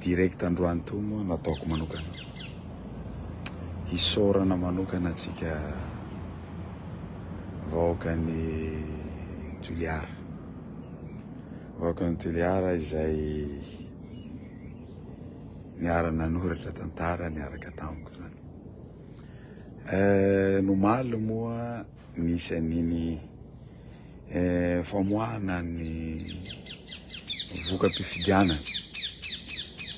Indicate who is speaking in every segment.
Speaker 1: direct androany toa moa nataoko manokana hisaorana manokana antsika vahoakan'i Toliara. Vahoakan'i Toliara izay niara-nanoratra tantara niaraka tamiko zany. Eh, nomaly moa nisy an'iny eh, famoahana ny voka-pifidianana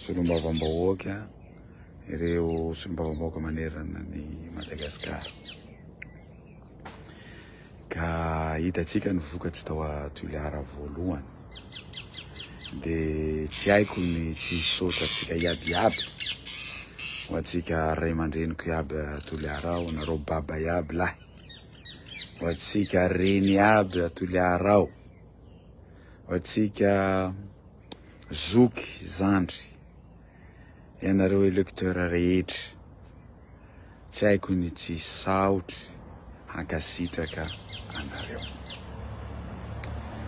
Speaker 1: solombavambahoaka ireo solombavambahoaka manerana ny Madagasikara. Ka hitantsika ny vokatsy tao Toliara voalohany. De tsy haiko ny tsy hisaotra antsika iaby iaby ho antsika ray aman-dreniko iaby a Toliara ao, nareo baba iaby lahy, ho antsika reny iaby a Toliara ao, ho antsika zoky, zandry, ianareo électeur rehetra. Tsy haiko ny tsy hisaotry hankasitraka anareo.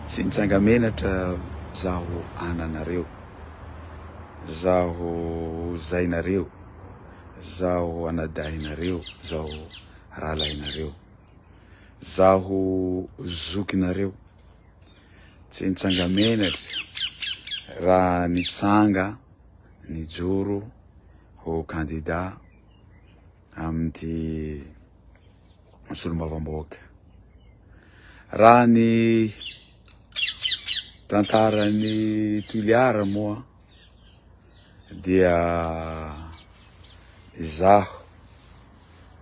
Speaker 1: Tsy nitsanga-menatra zaho ananareo, zaho zainareo, zaho anadahinareo, zaho rahalahinareo, zaho zokinareo. Tsy nitsanga-menatra raha nitsanga nijoro ho kandida amin'ity solombavambahoaka. Raha ny tantaran'i Toliara moa dia izaho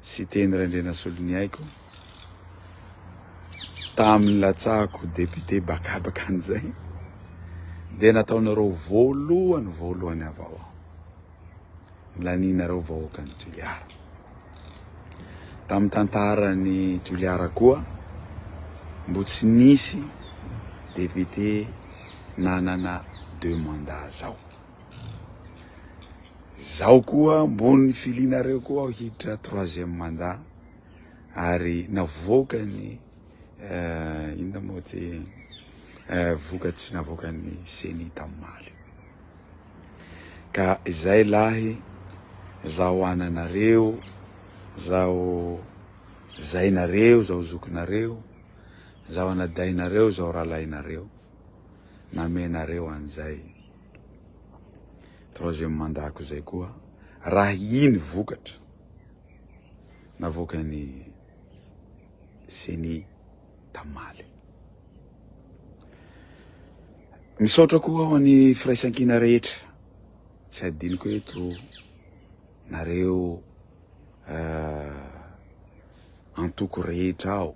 Speaker 1: Siteny Randrianasoloniaiko tamin'ny latsahako député bakabaka an'izay dia nataonareo voalohany voalohany avao aho. Lanianareo vahoakan'i Toliara. Tamin'ny tantaran'i Toliara koa mbo tsy nisy député nanana deux mandats zao. Zaho koa mbo nifilianareo koa aho hiditra troisième mandat ary navoakany inona moa ty vokatsy navoakan'ny ceni tamin'ny Ka izay lahy zaho ananareo, zaho zainareo, zaho zokinareo, zaho anadahinareo, zaho rahalahinareo, namenareo an'izay troisième mandat-ko zay koa raha iny vokatra navoakan'ny ceni tamaly. Misaotra koa aho ny firaisankina rehetra, tsy adinoko eto nareo antoko rehetra ao,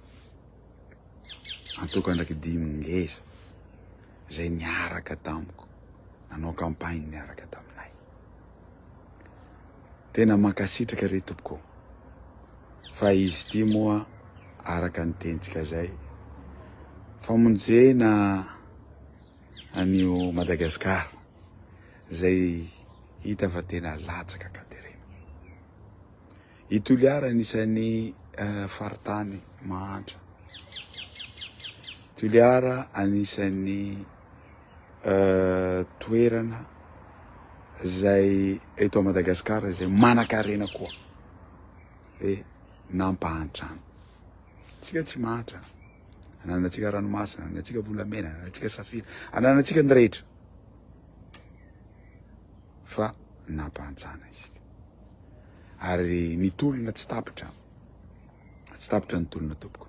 Speaker 1: antoko andraikidimy ngeza zay niaraka tamiko nanao campagne niaraka taminay. Tena mankasitraka re tompoko fa izy ity moa araka ny tenintsika zay famonjena an'io Madagascar zay hita fa tena latsaka ankaterena. I Toliara anisan'ny faritany mahantra. Toliara anisan'ny toerana izay eto Madagasikara izay manan-karena koa hoe nampahantrana. Tsika tsy mahantra, ananantsika ranomasina, ananantsika volamena, ananantsika safira, ananantsika ny rehetra fa nampahantrana isika. Ary ny tolona tsy tapitra, tsy tapitra ny tolona tompoko.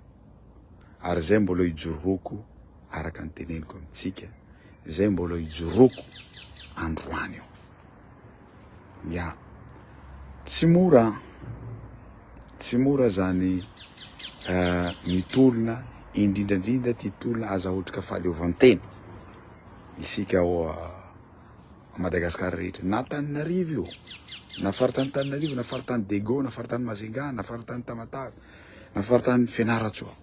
Speaker 1: Ary izay mbola ijoroako araka ny teneniko amintsika, izay mbola ijoroako androany io. Ya, tsy mora, tsy mora zany uh, mitolona, indrindra indrindra ty tolona azahotrika fahaleovantena isika ao uh, Madagascar rehetra, na Antananarivo io, na faritany Antananarivo, na faritany Dego, na faritany Majunga, na faritany Tamatave, na faritany Fianarantsoa.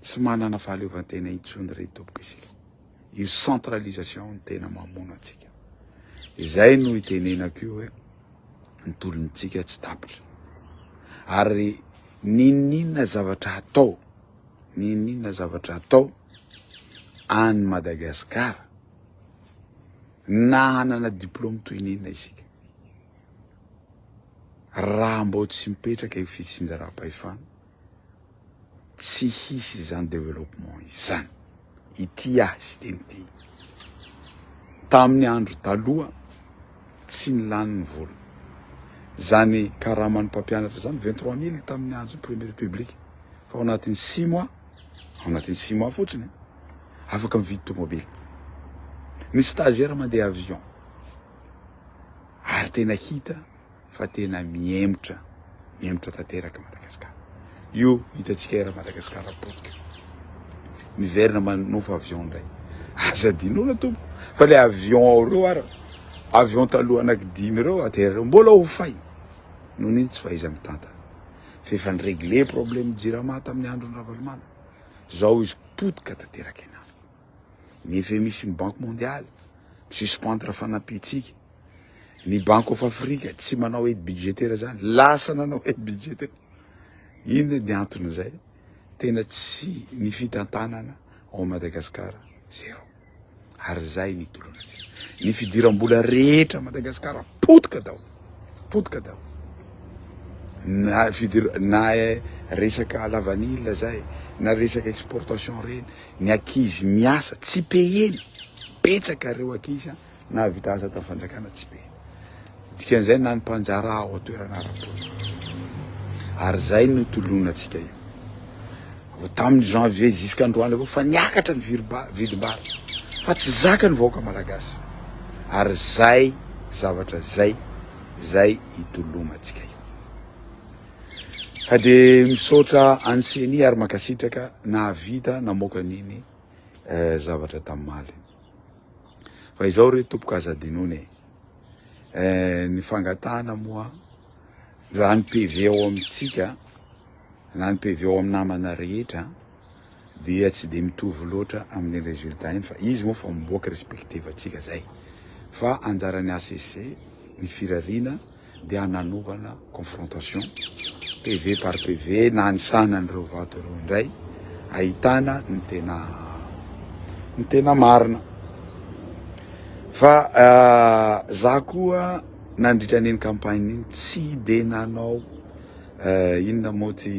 Speaker 1: Tsy manana fahaleovantena intsony re tompoko isika. Io centralisation no tena mamono antsika. Izay no itenenako io hoe ny tolontsika tsy tapitra. Ary n'inon'inona zavatra atao, n'inon'inona zavatra atao any Madagasikara. Na hanana diplôme toy ny inona isika, raha mbô tsy mipetraka io fitsinjaram-pahefana, tsy hisy izany développement izany. Ity ahy sy teny ity. Tamin'ny andro taloha, tsy nilany ny vola. Zany karaman'ny mpampianatra zany 23 mille tamin'ny andro première république. Fa ao anatin'ny six mois, ao anatin'ny six mois fotsiny, afaka mividy tomobile. Ny stagiaire mandeha avion. Ary tena hita fa tena mihemotra, mihemotra tanteraka Madagascar. Io hitantsika era Madagascar potika. Miverina manofa avion indray. Aza adinoina tompoko fa le avion ao reo ara avion taloha anaky dimy reo atera reo mbola ho fay. Noho n'iny tsy fahaiza mitantana. Fa efa ni-regle problème jirama tamin'ny andron'i Ravalomanana. Zao izy potika tanteraka enany. Ny FMI sy ny Banque mondiale mi-suspendre fanampiantsika. Ny Bank of Africa tsy manao aide budgétaire zany, lasa nanao aide budgétaire. Inona ny anton'izay? Tena tsy ny fitantanana ao Madagascar zéro. Ary zay ny tolonantsika. Ny fidiram-bola rehetra Madagascar potika daholo. Potika daholo. Na fidir na resaka lavanila zay, na resaka exportation reny, ny ankizy miasa tsy payena. Betsaka reo ankizy Nahavita asa tamin'ny fanjakana tsy be. Dikan'izay na ny mpanjara ao an-toerana ara-politika. Ary izay no tolonantsika io. Vao tamin'ny janvier jusqu'androany avao fa niakatra ny vidim-bary. Fa tsy zaka ny vahoaka malagasy. Ary izay zavatra izay izay itolomantsika io. Ka dia misaotra an'i Ceni ary mankasitraka nahavita namoaka an'iny eh, zavatra tamimaly. Fa izao re tompoko aza adinoina e. Eh, ny fangatahana moa raha ny PV ao amintsika na ny PV ao amin'ny namana rehetra dia tsy dia mitovy loatra amin'ny résultat iny fa izy moa fa miboaka respectevantsika zay fa anjaran'ny HCC ny firariana dia hananovana confrontation PV par PV na anisana an'ireo vato ireo indray ahitana ny tena ny tena marina fa uh, za koa nandritra an'iny campagne iny tsy de nanao uh, inona moa ty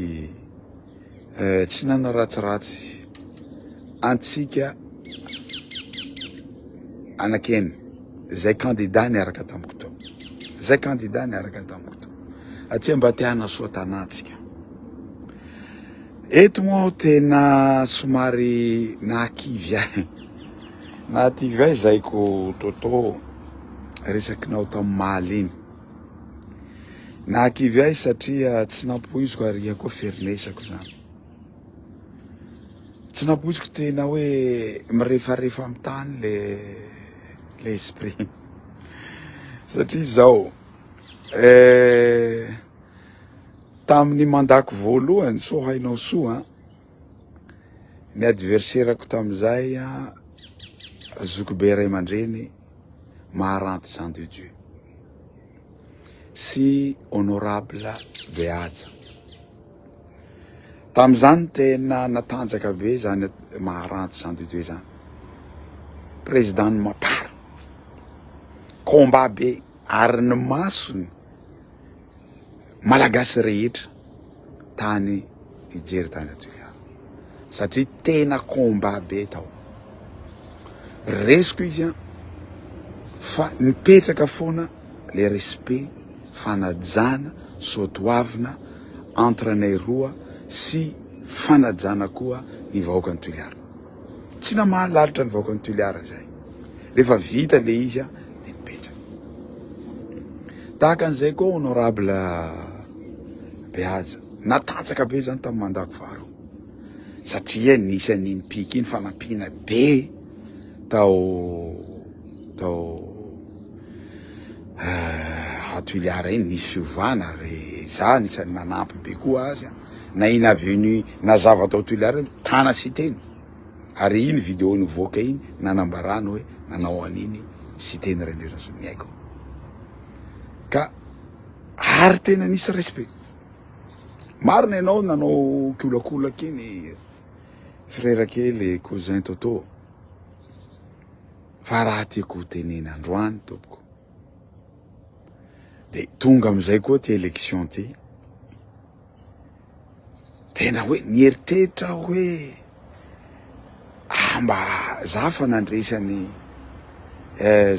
Speaker 1: Eh, tsy nanaratsiratsy antsika anakeny zay candidat niaraka tamiko tao, zay candidat niaraka tamiko tao, aty mba te hanasoa tanàntsika. Eto moa aho tena somary nahakivy ahy, nahakivy ahy zaiko Toto resakinao tamin'ny maly iny. Nahakivy ahy satria tsy nampoiziko ary iha koa ferinesako zany. Tsy nampoiziko tena hoe mirefarefa amin'ny tany le le esprit. Satria zao eh, tamin'ny mandako voalohany soa hainao soa ny adversaire-ko tamin'izay zokibe ray aman-dreny Maharanty Jean de Dieu. sy Honorable Behaja. Tamin'izany tena natanjaka be zany Maharanty Jean de Dieu zany. Président ny Mapar. Combat be ary ny masony Malagasy rehetra tany hijery tany Toliara satria tena combat be tao. Resiko izy an fa nipetraka foana le respect, fanajana, soatoavina entre anay roa sy fanajana koa ny vahoakan'i Toliara. Tsy namaly lalitra ny vahoakan'i Toliara zay. Rehefa vita le izy an de nipetraka. Tahaka an'izay koa honorable Behaja. Natanjaka be zany tamin'ny mandat-ko faharoa. Satria nisy an'iny pic iny fanampiana be tao tao à Toliara iny nisy fiovana ary za anisan'ny nanampy be koa azy na iny avenue nazava tao Toliara iny tana Siteny ary iny video nivoaka iny nanambarany hoe nanao an'iny Siteny Randrianasoniaiko ka ary tena nisy respect marina ianao nanao kiolakolaka iny frera kely cousin Toto. Fa raha tiako ho tenena androany tompoko de tonga amizay koa ty election ty, tena hoe nieritreritra aho hoe ah mba za fa nandresy an'i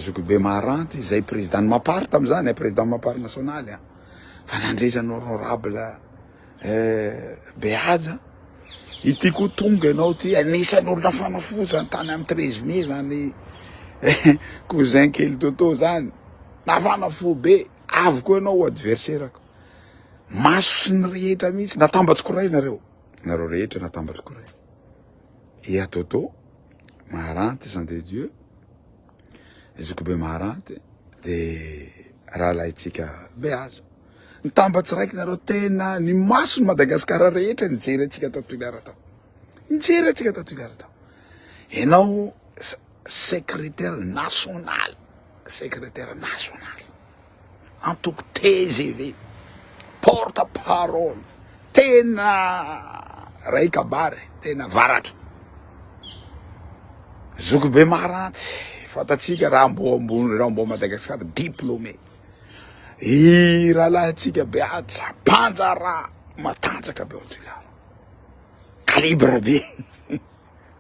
Speaker 1: zokibe Maharanty izay président ny Mapar tamizany, président Mapar nasionaly an, fa nandresy an'i honorable Behaja, ity koa tonga ianao ty anisan'ny olona nafana fo zany tany amin'ny 13 mai zany cousin kely Toto zany, nafana fo be, avy koa ianao ho adversaire-ko, maso sy ny rehetra mihitsy, natambatriko iray nareo, nareo rehetra natambatriko iray, ia Toto, Maharanty, Jean de Dieu, Zokibe Maharanty, de rahalahintsika Behaja. Nitambatsy raiky nareo tena ny masony Madagascar rehetra nijery antsika tato Toliara tao. Nijery antsika tato Toliara tao. Enao secrétaire national, secrétaire national. Antoko TGV, porte parole, tena ray kabary, tena varatra. Zokibe Maranty, fantatsika raha mbo ambony raha mbo Madagascar diplômé. I rahalahintsika be aja, mpanjara matanjaka be ao Toliara. Calibre be.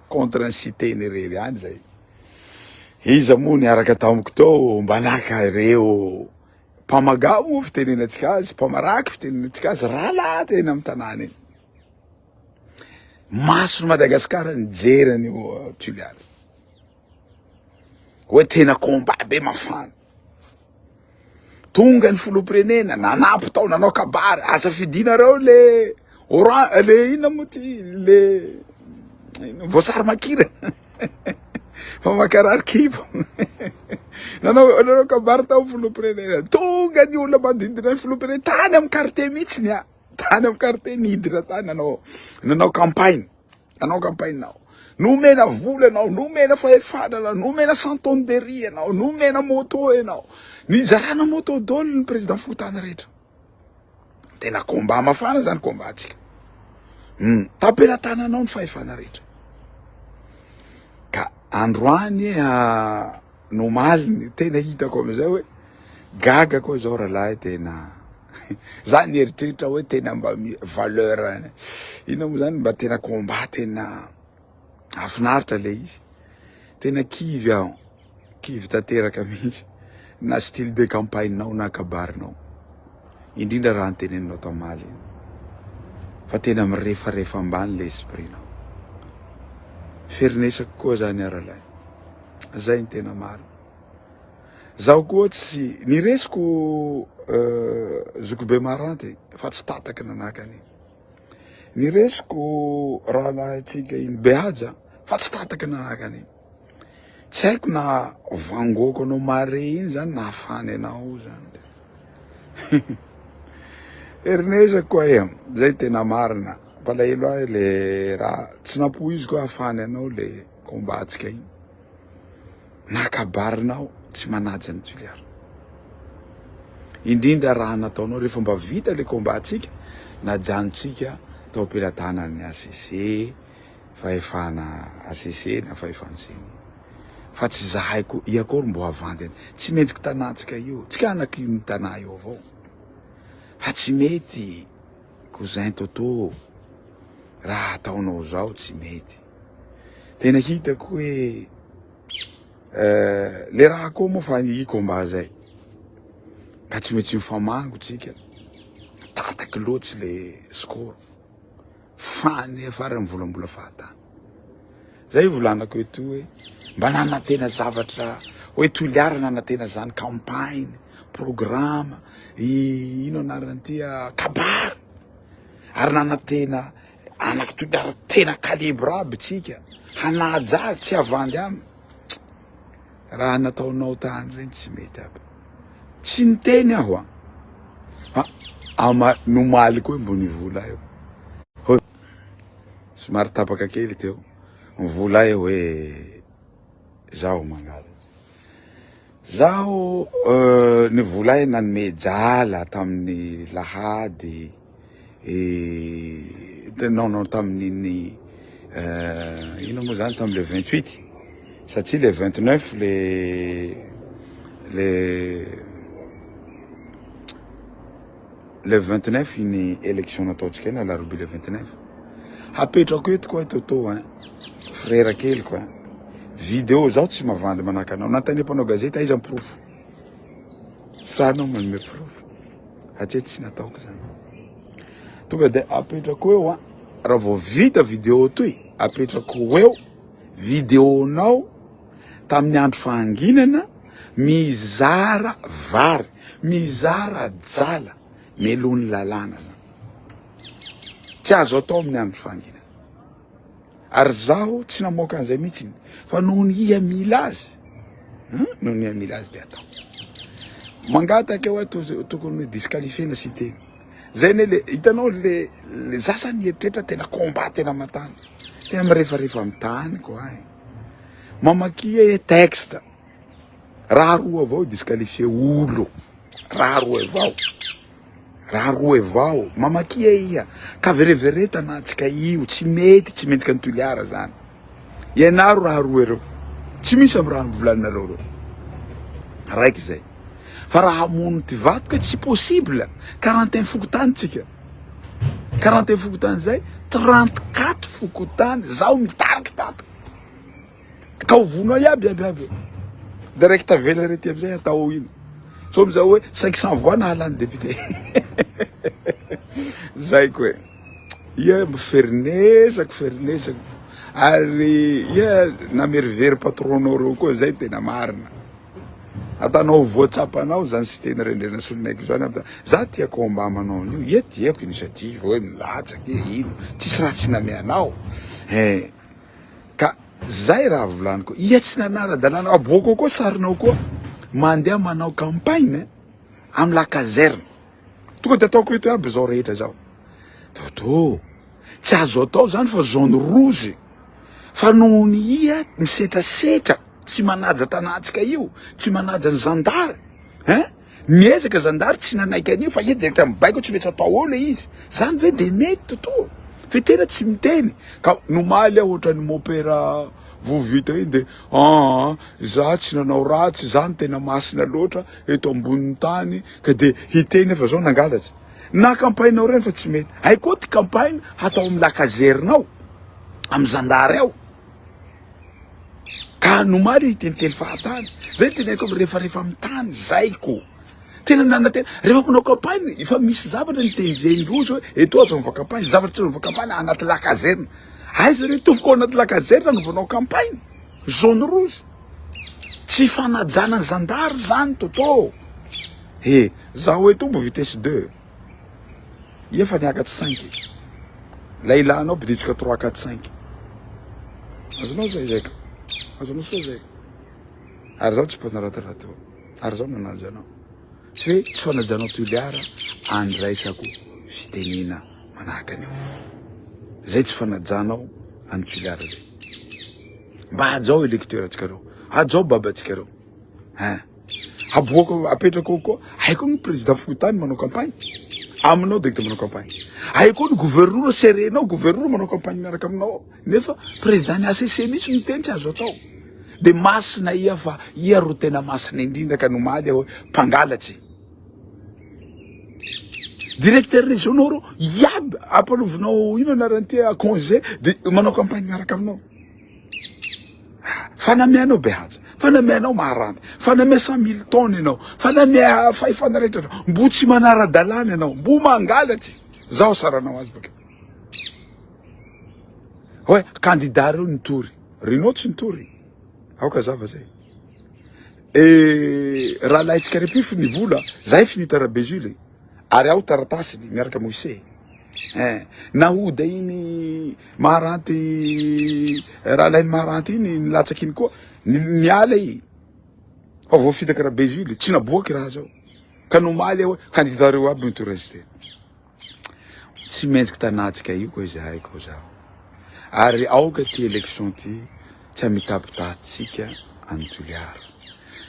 Speaker 1: Contre ny Siteny irery ihany zay. Iza moa niaraka tamiko tao mba naka ireo mpamagao moa fitenenantsika azy, mpamaraky fitenenantsika azy, rahalahy tena amin'ny tanàna iny. Mason'i Madagasikara nijery an'io Toliara. Hoe tena combat be mafana. Tonga ny filoham-pirenena nanampy tao nanao kabary, aza fidinareo le oran le inona moa ty le voasary makirana fa mankarary kibo. Nanao nanao kabary tao filoham-pirenena. Tonga ny olona manodidina ny filoham-pirenena tany amin'ny quartier mihitsy ny tany amin'ny quartier nidina tany nanao nanao campagne. Nanao campagne aho. Nomena vola ianao, nomena fahefana ianao, nomena cent tonnes de riz ianao, nomena moto ianao. Nizarana moto daholo ny président fokontany rehetra. Tena combat mafana zany combat tsika. Tampelatananao ny fahefana rehetra. Ka androany nomaly ny tena hitako amizay hoe gaga koa zao rahalahy tena za nieritreritra hoe tena mba valeur ina moa zany mba tena combat tena hafinaritra le izy tena kivy aho kivy tanteraka mihitsy na style de campagne nao na kabarinao indrindra raha nyteneninao tamaly iny fa tena mirefarefa ambany le esprit nao ferinesako koa zany aralahy zay ny tena marina zaho koa tsy niresiko zokibe Maranty fa tsy tataky nanahaka an'iny niresiko rahalahintsika iny Behaja fa tsy tataky nanahaka an'iny tsy haiko na vangoako anao mare iny zany na hafany anao zany herinesako koa e zay tena marina mpalahelo ahy le raha tsy nampoiziko hafany anao le combat-tsika iny na kabarinao tsy manaja ny Toliara indrindra raha nataonao rehefa mba vita le combat-tsika najanontsika tao am-pelatanan'ny ACC fahefana ACC na fahefana CENI fa tsy zahay koa ia akory mbo havandy tsy mendriky tanàntsika io tsika anaky ny tanà io avao fa tsy mety cousin Toto raha ataonao zao tsy mety tena hitako hoe le raha koa moa fa i combat zay ka tsy maintsy mifamango tsika tataky loatsy le score fany farany mivolambola fahatany zay volanako eto hoe mba nanantena zavatra hoe Toliara nanantena zany campagne programme ino anarany ty kabary ary nanantena anaky Toliara tena calibre aby tsika hanaja azy tsy havandy aminy raha nataonao tany reny tsy mety aby tsy niteny aho a ama nomaly koa mbo nivola eo hoe somary tapaka kely teo mivola eo hoe zaho mangala zaho nivola eo nanome jala tamin'ny lahady non non tamin'iny ino moa zany tamin'ny le 28. Satria le 29 le le le 29 iny élection nataontsika iny alarobia le 29. Hapetrako eto koa Toto hein, frère keliko hein. Vidéo zaho tsy mavandy manahaka anao. Nanontania mpanao gazety aiza ny porofo? Sa anao manome porofo? Hatreto tsy nataoko zany. Tonga de apetrako eo an, raha vao vita vidéo toy, apetrako eo vidéo-nao tamin'ny andro fahanginana mizara vary, mizara jala, melohin'ny lalàna zany. Tsy azo atao amin'ny andro fahanginana. Ary zaho tsy namoaka an'izay mihitsy fa noho ny iha mila azy, noho ny iha mila azy de atao. Mangataka eo aho tokony hoe disqualifier-na Siteny. Zay ne le hitanao le le za zany mieritreritra tena combat tena matany. Tena mirefarefa amin'ny tany koa e. Mamakia e texte. Raha roa avao disqualifier olo. Raha roa avao. Raha roa avao. Mamakia iha. Ka vereveretana antsika io tsy mety tsy mendrika ny Toliara zany. Ianaro raha roa ireo. Tsy misy amin'ny raha volaninareo ireo. Raiky zay. Fa raha hamono ty vato ka tsy possible. 41 fokontany tsika. 41 fokontany zay, 34 fokontany zaho mitariky tato. Ka ho vono iaby iaby iaby. De raiky tavela rety amizay atao ino. Sao amizao hoe 500 voix nahalany député. Zay ko e. Ia ferinesako ferinesako. Ary ia namerivery patron-nao reo koa zay tena marina. Atanao voatsapanao zany Siteny Randrianasoloniaiko zany aby za tia combat manao an'io ia tiako initiative hoe milatsaka e ino tsisy raha tsy nameanao eh ka zay raha volaniko ia tsy nanara-dalàna aboako koa sarinao koa mandeha manao campagne amy la caserne tonga de ataoko eto aby zao rehetra zao Toto tsy azo atao zany fa zone rouge fa noho ny ia misetrasetra tsy manaja tanàntsika io, tsy manaja ny zandary hein, miezaka zandary tsy nanaiky an'io fa izy direct mibaiko tsy maintsy atao eo le izy, zany ve de mety toto? Fe tena tsy miteny ka nomaly aho ohatran'ny mopera vovita iny de aa za tsy nanao ratsy, za no tena masina loatra eto ambonin'ny tany ka de hiteny aho fa zao nangalatra, na campagne-nao reny fa tsy mety, hay koa ty campagne hatao amin'ny la caserne ao, amin'ny zandary ao. Ka anomaly hiteniteny fahatany. Zay teneniko mirefarefa amin'ny tany zay ko. Tena nanantena rehefa manao campagne efa misy zavatra nitenjeny rozy hoe eto aza mivao campagne zavatra tsy mivao campagne anaty la caserne. Aiza re tompoko ao anaty la caserne no vanao campagne? Zone rouge. Tsy fanajana ny zandary zany toto. He, zaho eto mbo vitesse 2. Efa niakatry cinq. Lay ilanao biditsika trois quatre cinq. Azonao zay zay ka. Azonao soa zay. Ary zaho tsy mpanaratarata eo. Ary zaho manaja anao. Tsy hoe tsy fanajanao Toliara andraisako fitenena manahaka an'io. Zay tsy fanajanao an'i Toliara zay. Mba hajao électeur antsika reo. Hajao babantsika reo. Hein. Aboaka apetraka ao koa. Hay koa ny président fokontany manao campagne. Aminao direct manao campagne. Hay koa ny gouverneur serenao gouverneur manao campagne miaraka aminao ao. Nefa président ny ACC mihitsy miteny tsy azo atao. De masina ia fa ia ro tena masina indrindra ka nomaly aho hoe mpangalatsy. Directeur régionaux reo iaby ampanovinao ino anarany ty congé de manao campagne miaraka aminao. Fa nameanao Behaja, fa nameanao Maharante, fa namea Samilton ianao, fa namea fahefana rehetra anao, mbo tsy manara-dalàna ianao, mbo mangalatsy, zaho saranao azy bakeo. Hoe candidat reo nitory, Renaud tsy nitory, aoka zava zay. E rahalahintsika repify ny vola, zahay finita Rabezuly, ary ao taratasiny miaraka Moise. Eh, nahoda iny Maharanty rahalahin'i Maharanty iny nilatsaka iny koa niala i fa voafitaka Rabezuly tsy naboaky raha zao ka nomaly aho hoe candidat reo aby mitory azy tena tsy mendriky tanatsika io koa izahay koa zaho ary aoka ty élection ty tsy hamitapitatsika any Toliara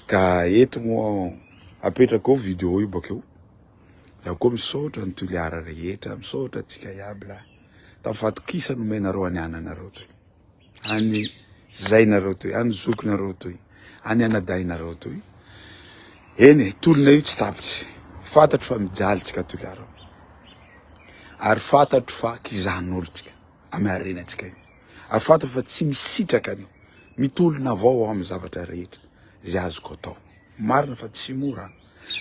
Speaker 1: ka eto moa apetrako ao vidéo io bakeo Zaho koa misaotra ny Toliara rehetra, misaotra antsika iaby lahy tamin'ny fahatokisana nomenareo an'i ananareo toy. Any. Zainareo toy, any zokinareo toy, any anadahinareo toy. Eny e, tolona io tsy tapitry. Fantatro fa mijaly tsika Toliara. Ary fantatro fa kizahan'olo tsika amy harenantsika io. Ary fantatro fa tsy misitraka an'io. Mitolona avao aho amy zavatra rehetra izay azoko atao. Marina fa tsy mora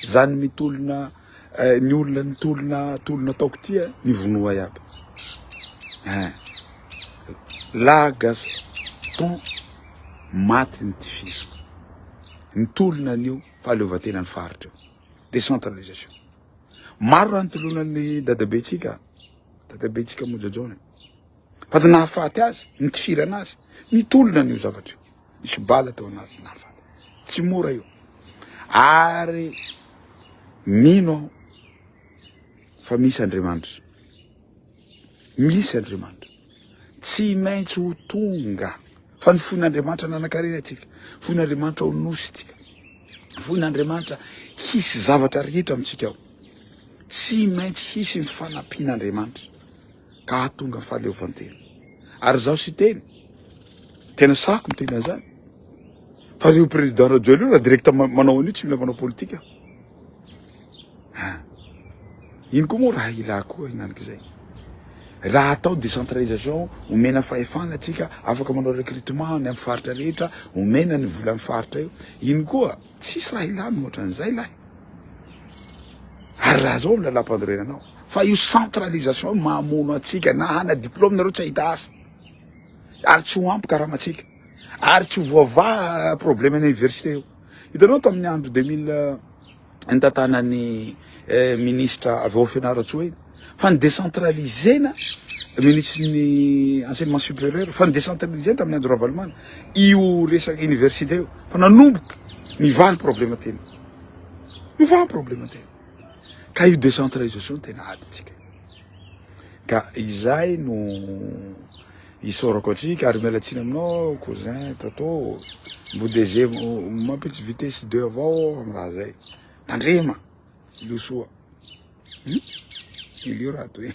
Speaker 1: zany mitolona eh, ny olona nitolona tolona ataoko ty eh, ny vonoa iaby. Eh. La Gaston maty ny tifirina. Nitolona an'io fahaleovantenan'ny faritra io. Décentralisation. Maro raha nitolonan'ny dadabentsika, dadabentsika Monja Jaona. Fa dia nahafaty azy, nitifirana azy, nitolona an'io zavatra io. Nisy bala tao anaty nahafaty. Tsy mora io. Ary mino aho fa misy Andriamanitra. Misy Andriamanitra. Tsy maintsy ho tonga. Fa ny foin'Andriamanitra nanankarena antsika. Foin'Andriamanitra ho nosy tsika. Foin'Andriamanitra hisy zavatra rehetra amintsika ao. Tsy maintsy hisy ny fanampian'Andriamanitra ka hahatonga fahaleovantena. Ary izaho Siteny, tena sahako miteny an'izany. Fa io président Rajoelina io raha direct manao an'io tsy mila manao politika. Ha. Ino koa moa raha ilà koa hinanik'izay. Raha atao décentralisation, omena fahefana atsika, afaka manao recrutement any amin'ny faritra rehetra, omena ny vola amin'ny faritra io. Ino koa, tsisy raha ilà mihoatra an'izay lahy. Ary raha zao ny lalam-panorenana ao. Fa io centralisation io mamono antsika, na hana diplôme nareo tsy hahita asa. Ary tsy ho ampy karamantsika. Ary tsy ho voavaha problème any université io. Hitanao tamin'ny andro 2000 nitantanan'ny eh, ministra avy ao Fianarantsoa iny fa ny décentralisena ministre ny enseignement supérieur fa ny décentralisena tamin'ny andro Ravalomanana io resaka université io fa nanomboka mivaha ny problème tena mivaha ny problème tena ka io décentralisation tena adintsika ka izay no isaorako antsika ary miala tsiny aminao cousin Toto mbo DG mampitsy vitesse 2 avao amin'ny raha zay tandrema losoa hmm? Ilio raha toy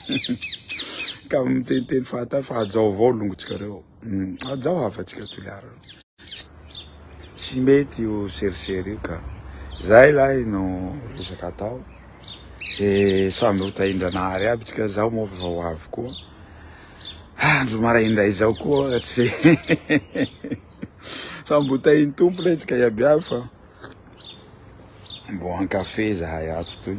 Speaker 1: ka miteniteny fahatany fa hajao avao longotsika reo hmm. hajao hafatsika Toliara tsy mety io serisery io ka zay lahy no resaka atao de samby ho tahindranahary aby tsika zaho moa fa ho avy koa Andro maraindray zao koa tsy samby ho tahin'ny Tompo lay tsika iaby iaby fa mbo an-kafe zahay ato toy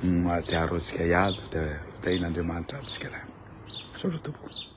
Speaker 1: mahatiaro antsika iaby de ho tahin'Andriamanitra aby tsika lahy. Misaotra tompoko.